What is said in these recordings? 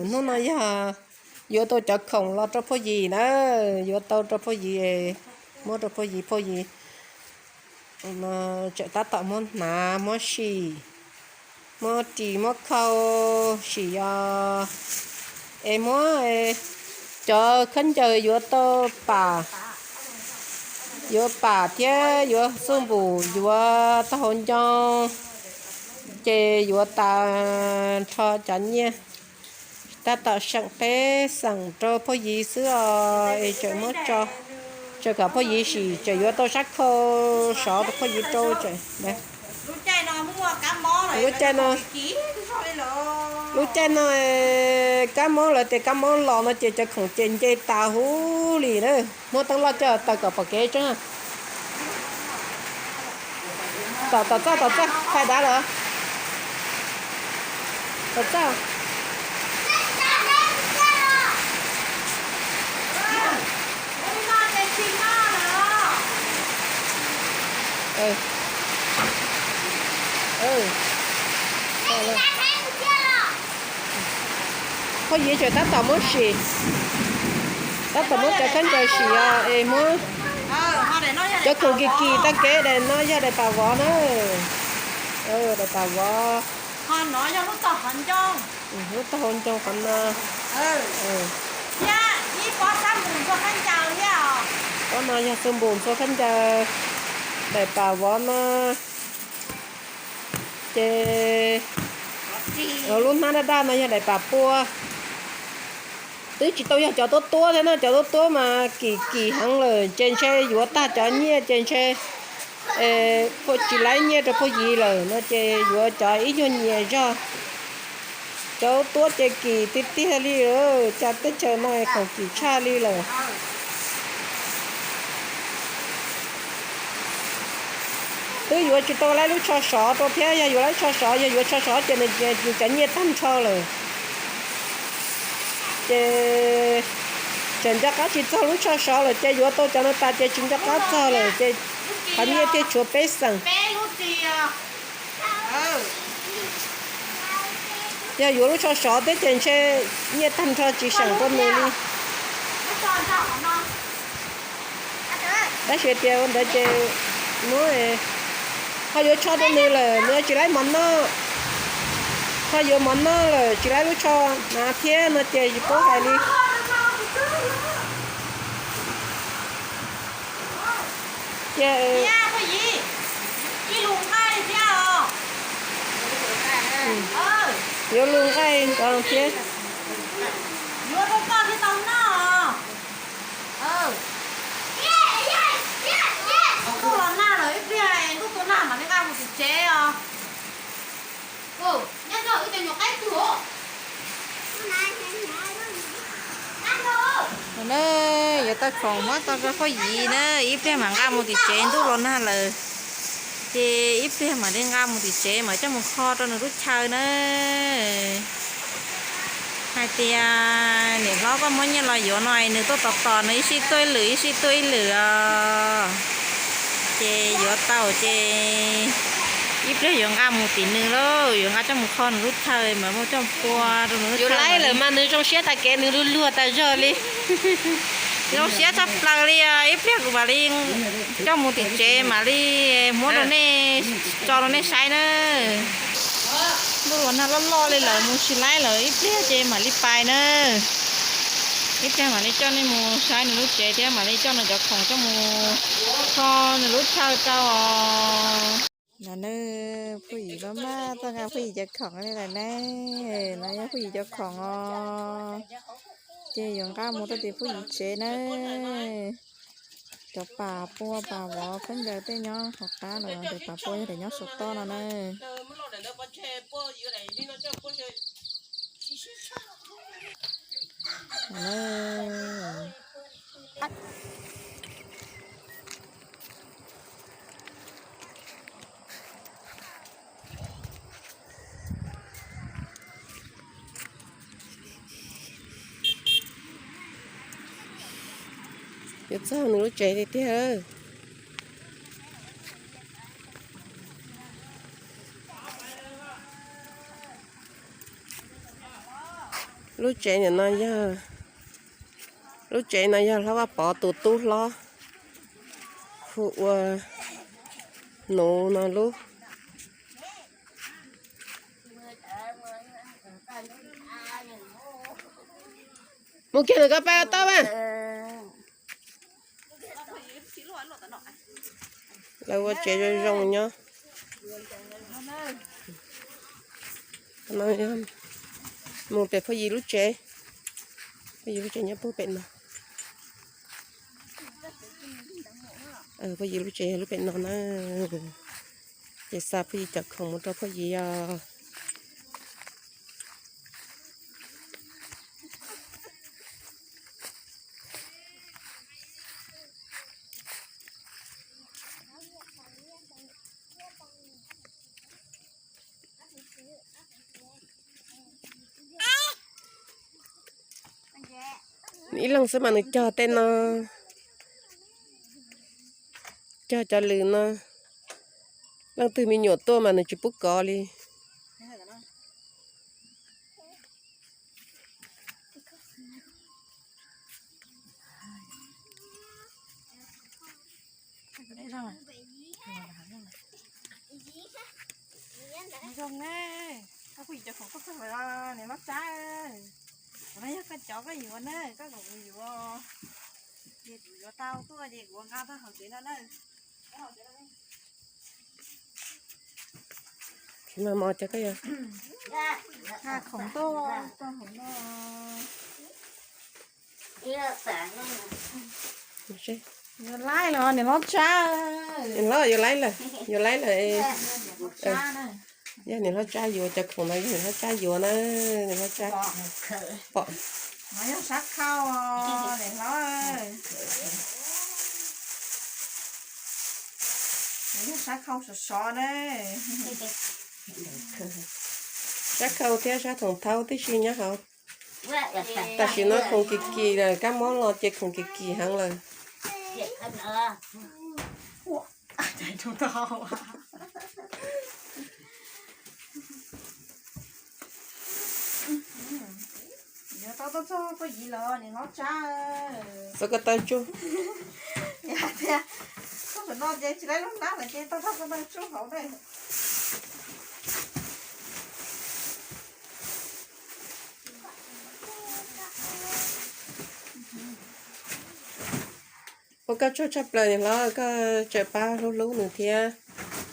Hnub no yog yuav tau cov khoom los rau Phauj Yim na, yuav tau rau Phauj Yim, muab rau Phauj Yim, Phauj Yim tseem tab tom muab hnav muab sim, muab ris muab khau sim os. Es muab cov khaub ncaws yuav tau pam, yuav pam thiab yuav xuj npum, yuav tau hauv ncoo, ces yuav tas nrho cov nyiaj. Tab tom seem peb xeem rau Phauj Yim xwb os, es tseem muab tso, tseem kom Phauj Yim sim, tseem yuav tau sab khau sov rau Phauj Yim rau tseem. Lub caij no, lub caij no kab mob lawv tias kab mob los no ces cov khoom ces nce tas huv li na. Muab teeb loj coj taws kom pom kev tseeb. Tom, tom txaj, tom txaj, fais dav lawm. Tom txaj. Phauj Yim tseem tab tom muab sim, tab tom muab cov khaub ncaws sim os, es muab cov khoom kim kim tag kev. Daim no yog daim pam vov na, daim pam vov. Lub tog hauv ncoo qhov no. Pob no yog xuj npum ntxhua khaub ncaws, daim pam vov no. Ces lub hnab daj daj no yog daim pam pua. Twb tsis tau yog cov tuab tuab thiab no, cov tuab tuab mas kim kim heev lawm ces ntshe yuav tag cov nyiaj ces ntshe tsis laib nyiaj rau Phauj Yim lawm no ces yuav cov ib nyuag nyias zog. Cov tuab ces kim tiag tiag li lawm, cas teb chaws no khoom kim tshaj li lawm. Twb yuav tsis tau laib lub tsho sov rau thiab, yog yuav laib tsho sov, yog yuav tsho sov ces nws cov nyiaj tag nrho lawm. Ces tseem nco qab tsis txog lub tsho sov lawm ces yuav tau cov no tas ces tsis nco qab txog lawm ces qhov nyiaj thiaj tshuav peb xeem. Yog yuav lub tsho sov thiab ces ntshe nyiaj tag nrho tsis seem rau nws li. Tab sis tias ua ntawd ces muab, ho yuav tsho rau nws lawm nws tsis laib mov noj, ho yuav mov noj lawm tsis laib lub tsho hnav thiab no ces tsis paub hais li. Ces yuav lug nqaij ntawd thiab. Ntuj los nag lawm, ib pliag ntuj tuaj nag mam li nqa mus tim tsev os. Na, yuav tau khoom muab tau rau Phauj Yim na, ib pliag mam nqa mus tim tsev, ntuj los nag lawm. Ces ib pliag mam li nqa mus tim tsev mam coj mus kho rau nws lub chaw na. Hais tias niam hlob koj muab nyiaj los yuav no es nws tuaj tos tos nws ib sij tuaj ib lwm ib sij tuaj ib lwm os. Ces yuav tau ces ib pliag yuav nqa mus tim nws lauj, yuav nqa coj mus kho nws lub chaw mas muab coj pua rau nws lub chaw. Yuav laib lawm mas nws zoo siab tag kev, nws luag luag tas zog li. Zoo siab tshaj plaws li os, ib pliag kuv mam li coj mus tim tsev mam li muab rau nej, tso rau nej saib na. Ntuj los nag loj loj li lawm mus tsis laib lawm, ib pliag ces mam li pais na. Ib pliag mam li coj nej mus saib nws lub tsev thiab mam li coj nws cov khoom coj mus kho nws lub chaw rau os. No na, Phauj Yim maj maj tuaj nqa Phauj Yim cov khoom li lawm na. No yog Phauj Yim cov khoom os. Ces yuav nqa mus rau tim Phauj Yim tsev na. Cov pam pua pam vov khaub ncaws tej nyob hauv qab no, daim pam pua yog daim nyob saum toj no na. Yuav txog nws lub tsev tiag tiag. Lub tsev no yog, lub tsev no yog Hlob Vaj Pov tus tub hlob hu ua Nuv no lub. Mus kiag ntawm ko pab tau mas. Lawv ua tsev zoo zoo nyob. Mus pem Phoj Yim lub tsev. Phoj Yim lub tsev nyob puag pem no. Phoj Yim lub tsev yog lub pem no na. Ces xa Phoj Yim cov khoom mus rau Phoj Yim os. Ib leeg xwb mas nws cog tej no, cog cov lws no. Leej twg me nyuam tuaj mas nws tsis pub kov li. Zoo ne, koj kuj yus cov khoom tuaj txog lawm, niam hlob Tsab. Kuv no yog koj cov koj yuav na, koj kom kuv yuav. Ces kuv yuav tau tuaj ces kuv ua nqa tau hauv tsev no na. Mas mos cov koj yuav. Nqa khoom tuaj txog hauv no. Yuav laib los niam hlob Tsab. Niam hlob yuav laib lawm, yuav laib lawm. Yog niam hlob Tsab yuav cov khoom no, yog niam hlob Tsab yuav na, niam hlob Tsab pom. No yog sab khau, niam hlob. No yog sab khau sov sov na. Sab khau thiab sab thoom thaub tib si nyob hauv. Tam sim no khoom kim kim lawm, kab mob los ces khoom kim kim heev lawm. Yuav tau tuaj txog Phoj Yim los niam hlob Tsab. Txog ko taw tsuj. Yog tias txog saum no ces tsis laib lub hnab lawm ces tau txog ko taw tsuj hauv na. Ua koj tsaug tshaj plaws niam hlob, koj tseem pab hlub hlub nws thiab.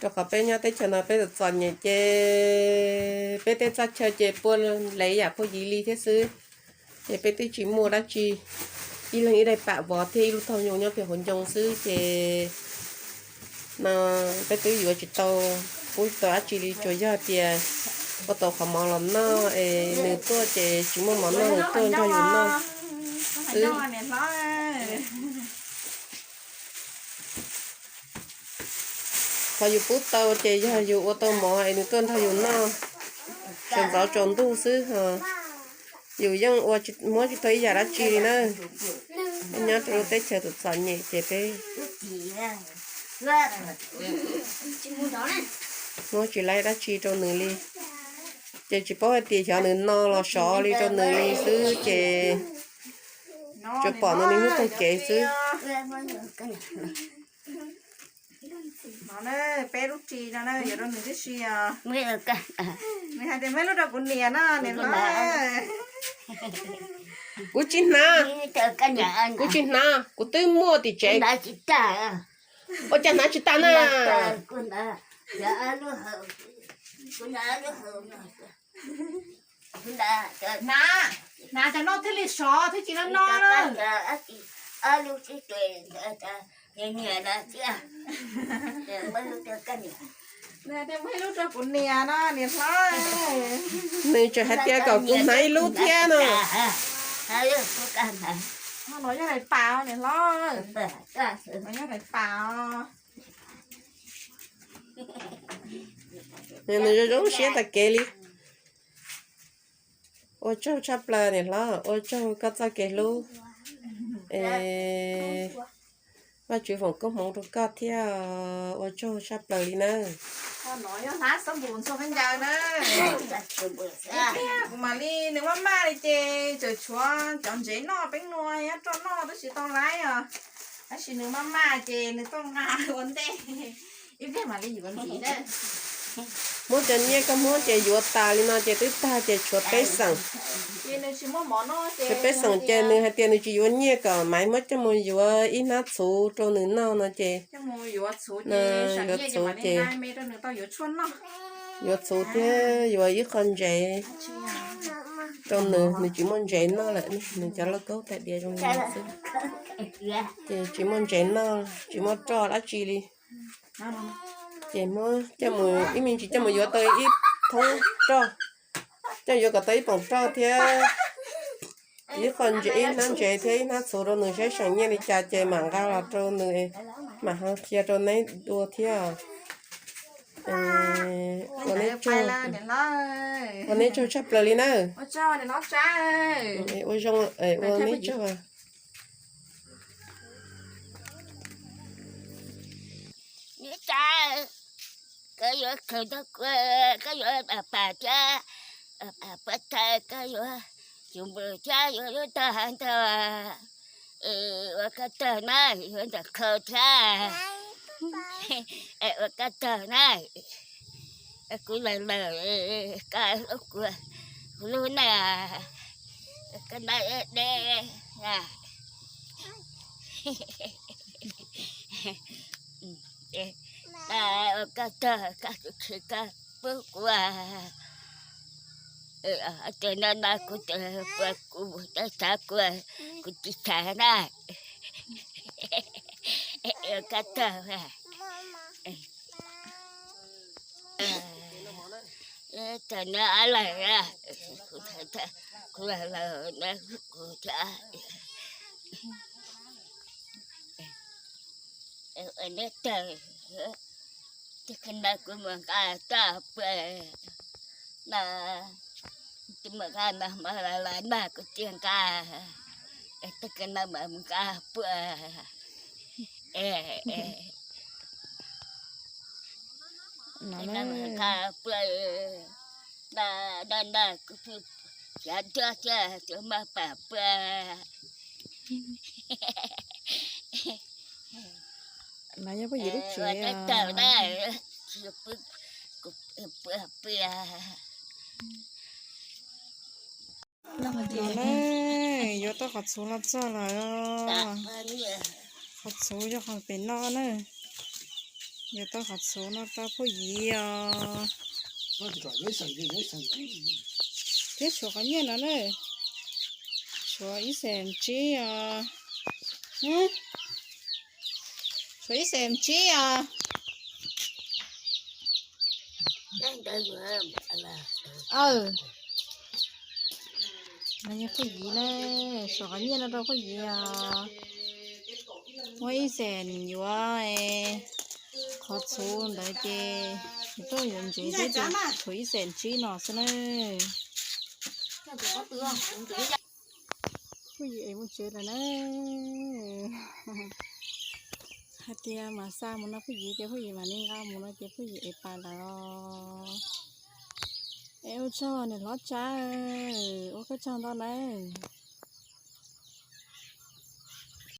Rau qhov peb nyob teb chaws no peb txom txom nyem ces peb tej txoj chaw ces pua lev yam Phoj Yim li thiab xwb. Ces peb twb tsis muaj dab tsi, ib leeg ib daim pam vov thiab ib lub taub hau ncoo nyob pem hauv ncoo xwb ces no peb twb yuav tsis tau, pub tau dab tsi li, tsuas yog tias ua tau qhov mov los noj es nws tuaj ces tsis muaj mov noj nws tuaj nrog yus noj xwb. Qhov yus pub tau ces yog yus ua tau mov es nws tuaj nrog yus noj, tsaus ntxov tsaus ntuj xwb os. Yus yeej ua muab tsis tau ib yam dab tsi li na. Peb nyob rau lub teb chaws txom txom nyem ces peb muab tsis laib dab tsi rau nws li. Ces tsis paub hais tias xyov nws no los sov li rau nws li xwb ces tsuas pom nws hnub taug kev xwb. No peb lub ris no yuav rau nws tib si os. Nws hais tias muab lub rau kuv niam no niam hlob. Kuv tsis hnav, kuv tsis hnav, kuv twb muaj tim tsev. Ua cas hnav tsis tag na? Hnav, hnav cov no thiaj li sov thiab tsis no no na. Nws tseem hais tias kom kuv hnav ib lub thiab no. No yog daim pam niam hlob, no yog daim pam. Nws zoo zoo siab tag kev li. Ua tsaug tshaj plaws niam hlob, ua tsaug koj txoj kev hlub. Es Vajtswv foom koob hmoov rau koj thiab, ua tsaug tshaj plaws li nawb. Kuv mam li nws maj maj li ces tseem tshuav cov ntsev noj peb nua thiab roj noj tab sis tau laib os. Tab sis nws maj maj ces nws tuaj nqa ua ntej. Ib pliag mam li yuav ntxiv na. Muab cov nyiaj koj muab ces yuav tas li no ces twb tag ces tshuav peb xeem. Tshuav peb xeem ces nws hais tias nws tsis yuav nyiaj kom Maiv muab coj mus yuav ib hnab txhuv rau nws noj no ces, yuav txhuv ces yuav txhuv thiab yuav ib qho ntsev rau nws, nws tsis muaj ntsev noj lawm, nws cov lauj kaub tais diav zoo li no xwb. Ces tsis muaj ntsev noj, tsis muaj roj dab tsi li. Ces muab coj mus ib me ntsis coj mus yuav tau ib thoob roj, coj yuav kom tau ib poom roj thiab ib qho ntsev, ib hnab ntsev thiab ib hnab txhuv rau nws saib seem nyiaj li cas ces mam nqa los rau nws, mam ho qhia rau neb dua thiab. Ua neb tsaug tshaj plaws li na. Ua zoo, ua neb tsaug. Niam tsav, koj yuav khaws ntawv kuv, koj yuav pam thiab, pam puab thaw, koj yuav tsum npws thiab yuav lub tag hav ntag. Ua koj tsaug na, yuav ntawm khau thiab. Ua koj tsaug na, kuv lawm lawm, koj hlub kuv, kuv lub na, koj na deb na. Ua koj tsaug, koj tsis khib koj pub kuv. Tus no no kuv, kuv mus teb chaws kuv, kuv tsis tham na. Ua koj tsaug. Thaum no lawm, kuv lawm lawm, kuv thiab. Neb tawg, tus kheej ntawd kuv mus nqa toj pua na, tus mus nqa mas hmo los los nag kuv tsis nqa, tus kheej ntawd mas mus nqa pua. Nqa pua, nag nag kuv tsis khiav nrog thiab, tsuas mag pam pua. Nov yog Phooj Ywg lub tsev. Tawg na, pua pua. Yuav tau qhov txhuv los txog lawm. Qhov txhuv yog qhov pem no na. Yuav tau qhov txhuv no rau Phooj Ywg os. Thiab tshuav qhov nyiaj no na. Tshuav ib xees tsib os. Tshuav ib xees tsib os. Aw, no yog Phooj Ywg na, tshuav qhov nyiaj no rau Phooj Ywg os. Muab ib xees yuav qhov txhuv ntawd ces tuaj yuav ntsev thiab ces tshuav ib xees tsib no xwb na. Phooj Ywg ev mus tsev lawm na. Hais tias mam xa mus no Phooj Ywg ces Phooj Ywg mam li nqa mus no ces Phooj Ywg ev pais lawm os. Es ua tsaug niam hlob Tsab, ua koj tsaug ntau nawb.